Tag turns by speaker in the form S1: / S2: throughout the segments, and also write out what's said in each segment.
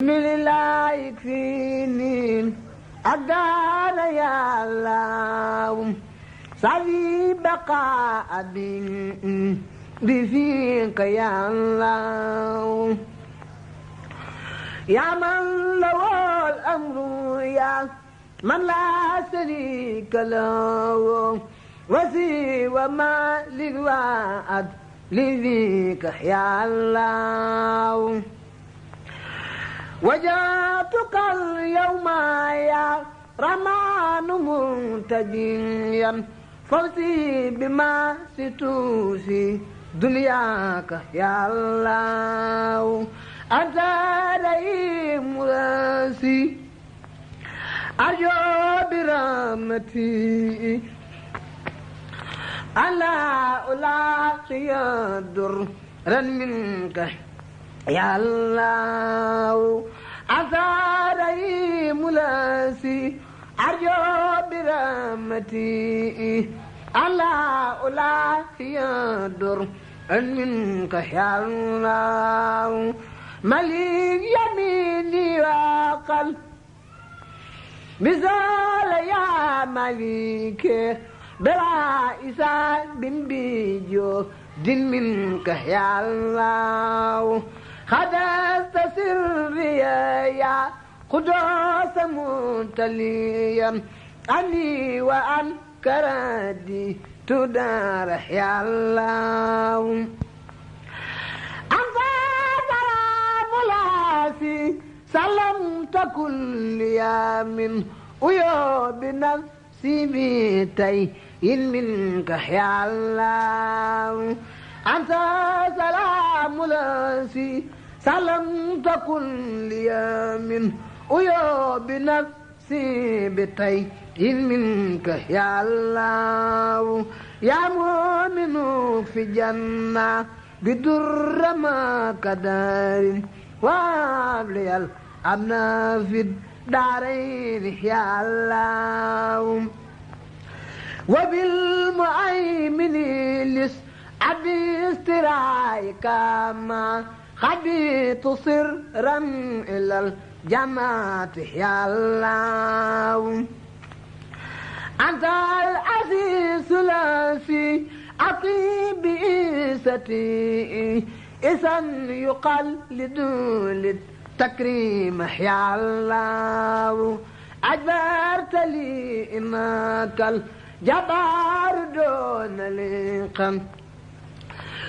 S1: لا يكفيني أقدار يا الله صلي بقاء بفيك يا الله يا من له الأمر يا من لا شريك له وسوى ما للوعد لذيك يا الله وجاتك اليوم يا رمان منتجيا فوزي بما ستوسي دنياك يا الله أنت رئيم راسي أرجو برحمتي ألا ألاقي درا منك يا الله أنت رحيم راسي أرجو برحمتي ألا ألاقي درا منك يا الله مليك يميني وقل مثال يا مليك بلا إسان بن بيجو دين منك يا الله خدست سري يا قدوس متليا عني وعن كردي تدار يا الله سلمت كل يوم ويا بنفسي بيتي منك يا الله أنت سلام لاسي سلمت كل يوم ويا بنفسي بيتي منك يا الله يا مؤمن في جنة بدر ما كدار وابلي الأمن في الدارين يا الله وبالمؤمن لس أبي استرايك ما خبيت سرا إلى الجماعة يا الله أنت العزيز الذي أطيب إيستي إذن يقال لدول التكريم يا الله أجبرت لي إنك الجبار دون لقم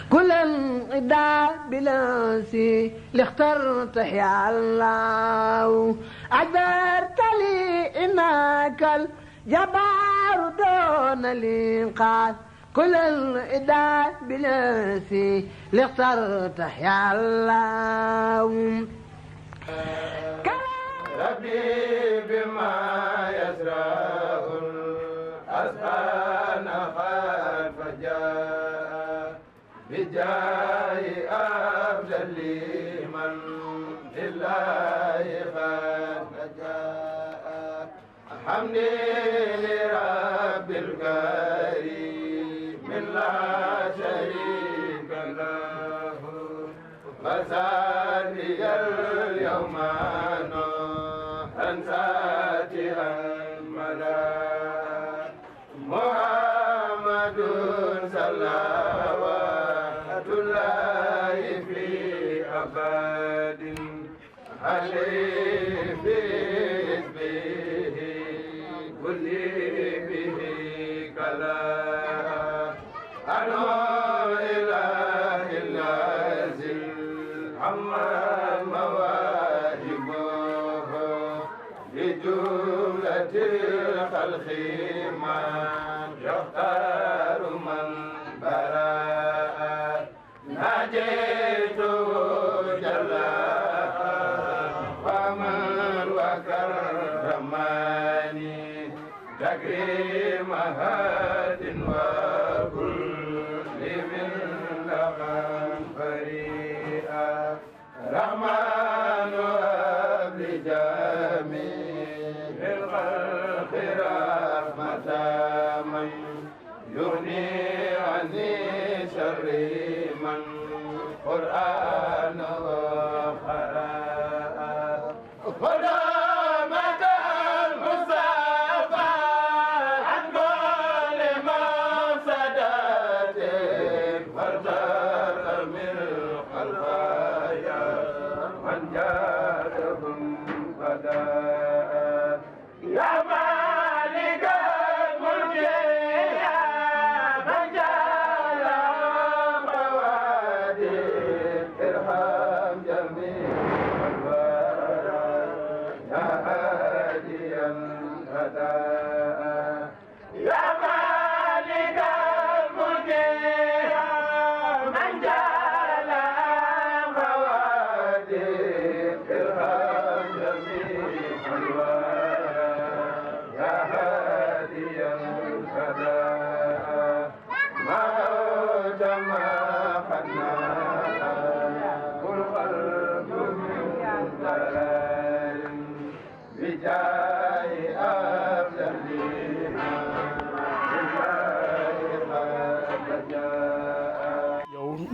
S1: كل انقضاء بلاسي اللي اخترت يا الله أجبرت لي إنك الجبار دون لقم كل الإداء بلاسي اللي اخترت يا الله
S2: ربي بما يسره الأسبان قد فجاء بجاه أفضل من لله قد جاء الحمد لرب الكريم لا شريك له وسالي اليوم نوحا ساتها الملا محمد صلوات الله في أبد عليه في حزبه كل به كلا الخلق من يختار من براء ناجيته جل ومن وكرمني تكريم هاد وكل من لمن فريئا رحمن وابل جميع الخلق رحمة من يغني عني شر من قرآن وقراء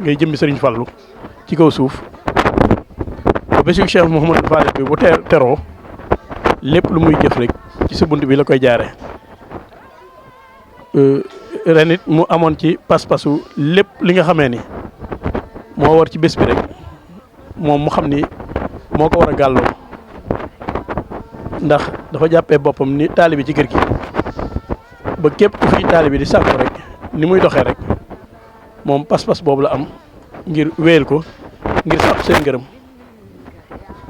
S3: ngay jëmmi Serigne Fallou ci kaw suuf ba bésu Cheikh Mouhamadou Fadel bi bu teroo lépp lu muy jëf rek ci sa bunt bi la koy jaare ren it mu amoon ci pas-pasu lépp li nga xamee ni moo war ci bés bi rek moom mu xam ni moo ko war a gàlloo ndax dafa jàppee boppam ni taalibi ci kër gi ba képp ku fi taalibi di sàkku rek ni muy doxee rek moom pas-pas boobu la am ngir wéyal ko ngir sàkku seen ngërëm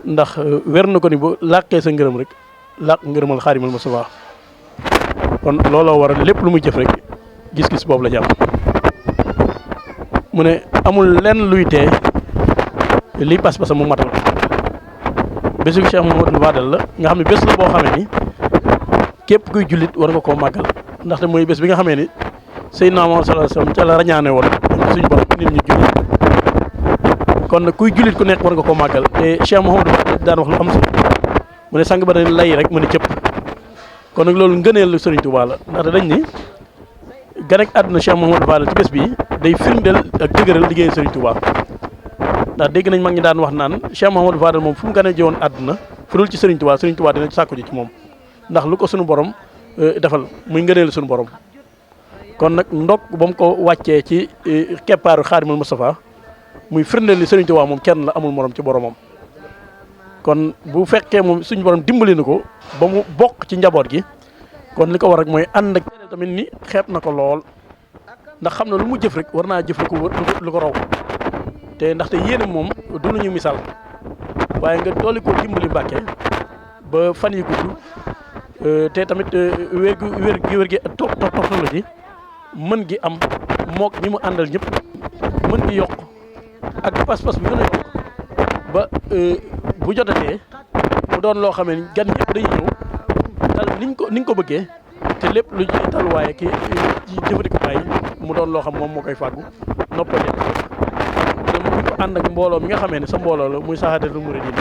S3: ndax wér na ko ni bu làqee sa ngërëm rek làq ngërëmal Xaadimal Mustafaa kon looloo waral lépp lu muy jëf rek gis-gis boobu la jàmm mu ne amul lenn luy tee lii pas-pasam mu matal bésu Cheikh Mouhamadou Fadel la nga xam ne bés la boo xamee ni képp kuy jullit war nga koo màggal ndaxte mooy bés bi nga xamee ni Seydina Muhammad sallallahu alayhi wasallam ca la rañaane woon suñu borom nit ñu jullit kon nag kuy jullit ku nekk war nga koo màggal te Cheikh Mouhamadou Fadel daan wax lu am solo mu ne sang ba dañ lay rek mu ne cëpp kon nag loolu ngëneel lu Serigne Touba la ndaxte dañ ni gan ak àdduna Cheikh Mouhamadou Fadel ci bés bi day firndeel ak dëgëral liggéey Serigne Touba ndax dégg nañ mag ñi daan wax naan Cheikh Mouhamadou Fadel moom fu mu gën a jiwoon àdduna fu dul ci Serigne Touba Serigne Touba dina sàkku ji ci moom ndax lu ko suñu borom defal muy ngëneel suñu borom kon nag ndok ba mu ko wàccee ci keppaaru Xaadimal Mustafaa muy firndeel ni Serigne Touba moom kenn la amul morom ci boromam kon bu fekkee moom suñu borom dimbali na ko ba mu bokk ci njaboot gi kon li ko war rek mooy ànd ak tamit ni xeeb na ko lool ndax xam na lu mu jëf rek war naa jëf lu ko raw te ndaxte yéene moom du lu ñu misaal waaye nga dooli ko dimbali Mbàkke ba fan yi gudd te tamit wér gi toppatoo ji mën gi am mook ñi mu àndal ñëpp mën gi yokk ak pas-pas bi gën a yokk ba bu jotatee mu doon loo xamee ni gan ñëpp dañuy ñëw tal ni nga ko bëggee te lépp lu ci taluwaaye ki ci jëfandikukaay mu doon loo xam moom moo koy fàggu noppale te mu ko ànd ak mbooloo mi nga xamee ne sa mbooloo la muy Saxaadatul Muridiin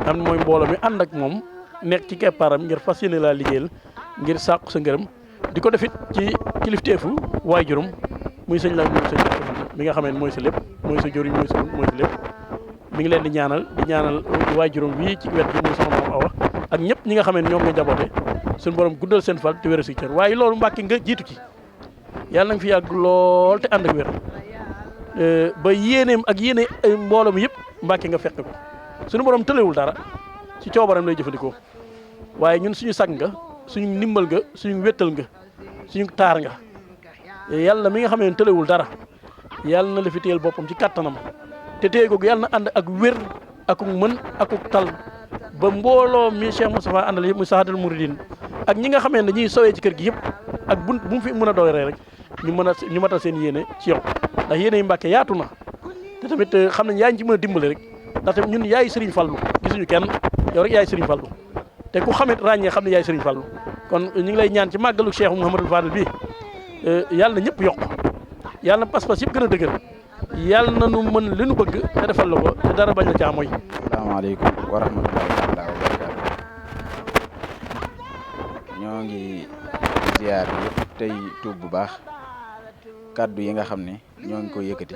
S3: am mooy mbooloo mi ànd ak moom nekk ci keppaaram ngir fas yéene laa liggéeyal ngir sàkku sa ngërëm di ko defit ci kilifteefu waajuram muy sëñ la muy sëñ mi nga xamee ne mooy sa lépp mooy sa jëriñ mooy sa lépp mi ngi leen di ñaanal waajuram wii ci wet bi muy sama maam Awa ak ñëpp ñi nga xamee ne ñoom nga jaboote suñu borom guddal seen fal te wér si cër waaye loolu Mbàkke nga jiitu ci yàlla na nga fi yàgg lool te ànd ak wér ba yéeneem ak yéene mbooloo mi yëpp Mbàkke nga fekk ko suñu borom tëlewul dara ci coobaram lay jëfandikoo waaye ñun suñu sag nga suñu ndimbal nga suñu wéttal nga suñu taar nga yàlla mi nga xamee ne tëlewul dara yàlla na la fi téyel boppam ci kattanam te téye googu yàlla na ànd ak wér akuk mën akuk tal ba mbooloo mi Cheikh Moustapha àndal yëpp muy Saxaadatul Muridiin ak ñi nga xamee ne dañuy sowee ci kër gi yëpp ak bu mu fi mën a dooree rek ñu matal seen yéene ci yow ndax yéene yi Mbàkke yaatu na te tamit xam nañ yaa ngi ci mën a dimbale rek ndax tamit ñun yaay Serigne Fallou gisuñu kenn yow rek yaay Serigne Fallou te ku xamit ràññee xam ne yaay Serigne Fallou kon ñu ngi lay ñaan ci màggalu Cheikh Mouhamadou Fadel bi yàlla na ñëpp yokk yàlla na pas-pas yëpp gën a dëgër yàlla na nu mën li nu bëgg te defal la ko te dara bañ la caa mooy.
S4: asalaamaaleykum wa rahmatulahi taala wa barakaatu. ñoo ngi ziar yëpp tey tuub bu baax kaddu yi nga xam ne ñoo ngi koy yëkkati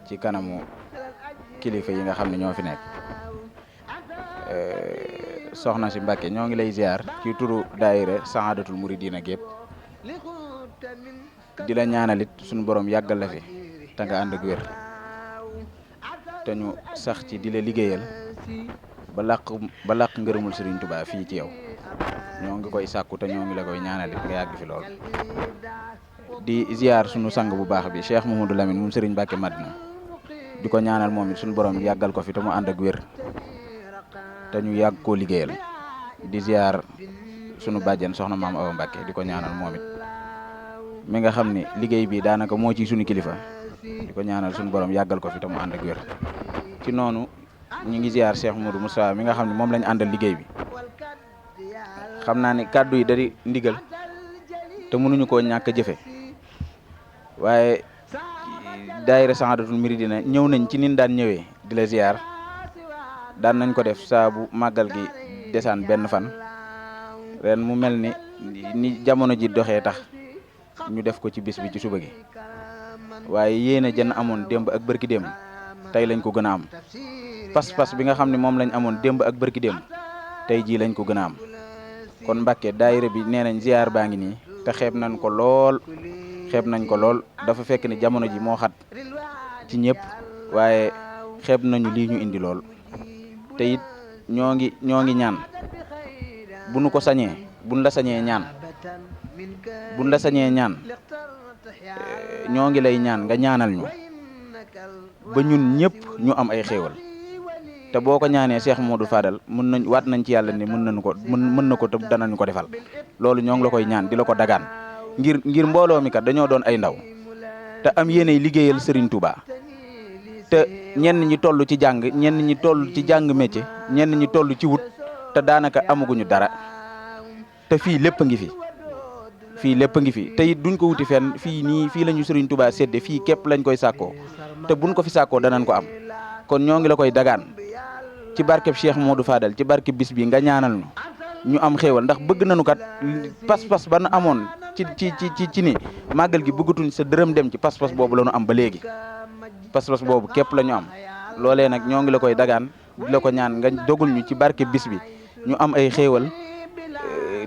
S4: ci kanamu kilifa yi nga xam ne ñoo fi nekk soxna si Mbàkke ñoo ngi lay ziar ci turu daayira Saadatul Muridina gépp di la ñaanalit suñu borom yàggal la fi te nga ànd ak wér te ñu sax ci di la liggéeyal ba làq ngërëmul Serigne Touba fii ci yow ñoo ngi koy sàkku te ñoo ngi la koy ñaanalit nga yàgg fi lool. di ziar sunu sang bu baax bi Cheikh Mouhamadou Lamine moom Serigne Mbacke Madina di ko ñaanal moom it suñu borom yàggal ko fi te mu ànd ak wér te ñu yàgg koo liggéeyal. di ziar sunu bàjjen soxna maam Awa Mbacke di ko ñaanal moom it mi nga xam ne liggéey bi daanaka moo ci sunu kilifa di ko ñaanal suñu borom yàggal ko fi te mu ànd ak wér. ci noonu ñu ngi ziar Cheikh Modou Moussa mi nga xam ne moom lañu àndal liggéey bi xam naa ne kàddu yi dari ndigal te mënuñu koo ñàkk a jëfe waaye daayira Saadatul Muridina ñëw nañ ci nin daan ñëwee di la ziar daan nañ ko def saa bu màggal gi desaan benn fan ren mu mel ni jamono ji doxee tax ñu def ko ci bis bi ci suba gi waaye yéen a jën amoon démb ak bërki démb tey lañ ko gën a am pas-pas bi nga xam ne moom lañ amoon démb ak bërki démb tey jii lañ ko gën a am kon Mbàkke daayira bi nee nañ ziar baa ngi nii te xeeb nañ ko lool dafa fekk ni jamono ji moo xat ci ñëpp waaye xeeb nañu lii ñu indi lool te it ñoo ngi ñaan bu nu ko sañee buñ la sañee ñaan ñoo ngi lay ñaan nga ñaanal ñu ba ñun ñëpp ñu am ay xéewal te boo ko ñaanee Cheikh Modou Fadal waat nañ ci yàlla ni mën na ko te danañu ko defal loolu ñoo ngi la koy ñaan di la ko dagaan ngir mbooloo mi kat dañoo doon ay ndaw te am yéenay liggéeyal Serigne Touba te ñenn ñi toll ci jàng ñenn ñi toll ci jàng métier ñenn ñi toll ci wut te daanaka amaguñu dara te fii lépp a ngi fi te it duñ ko wuti fenn fii la ñu Serigne Touba sédde fii képp lañ koy sàkkoo te buñ ko fi sàkkoo danañ ko am kon ñoo ngi la koy dagaan ci barkeb Cheikh Modou Fadal ci barkeb bis bi nga ñaanal ñu am xéewal ndax bëgg nañu kat pas-pas ba nu amoon ci ni màggal gi bëggatuñ sa dërëm dem ci pas-pas boobu la ñu am ba léegi pas-pas boobu képp la ñu am loolee nag ñoo ngi la koy dagaan di la ko ñaan nga dogul ñu ci barkeb bis bi ñu am ay xéewal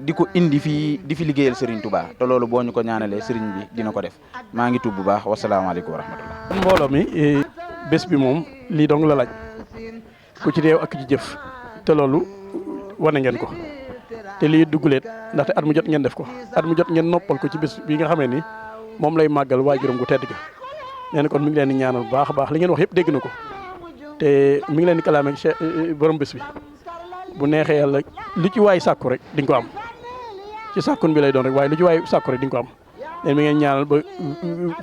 S4: di ko indi fii di fi liggéeyal Serigne Touba te loolu boo ñu ko ñaanalee Serigne bi dina ko def maa ngi tuub bu baax wasalaamaaleykum wa rahmatullah.
S3: mbooloo mi bés bi moom lii dong la laaj ku ci réew ak ci jëf te loolu wane ngeen ko te lii dugguleet ndaxte at mu jot ngeen def ko at mu jot ngeen noppal ko ci bés bi nga xamee ni moom lay màggal waajuram gu tedd ga nee na kon mi ngi leen di ñaanal bu baax a baax li ngeen wax yëpp dégg na ko te mi ngi leen di kalaame borom bés bi bu neexee yàlla lu ci waay sàkku rek di nga ko am ci sàkkun bi lay doon rek waaye lu ci waay sàkku rek di nga ko am leen mi ngeen ñaanal ba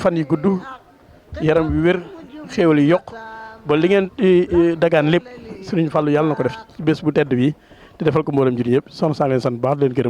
S3: fan yi gudd yaram bi wér xéewal yi yokk ba li ngeen dagaan lépp Sëriñ Fallu yàlla na ko def ci bés bu tedd bi te defal ko mboolem jur yëpp soxna saa leen sant baax leen gërëm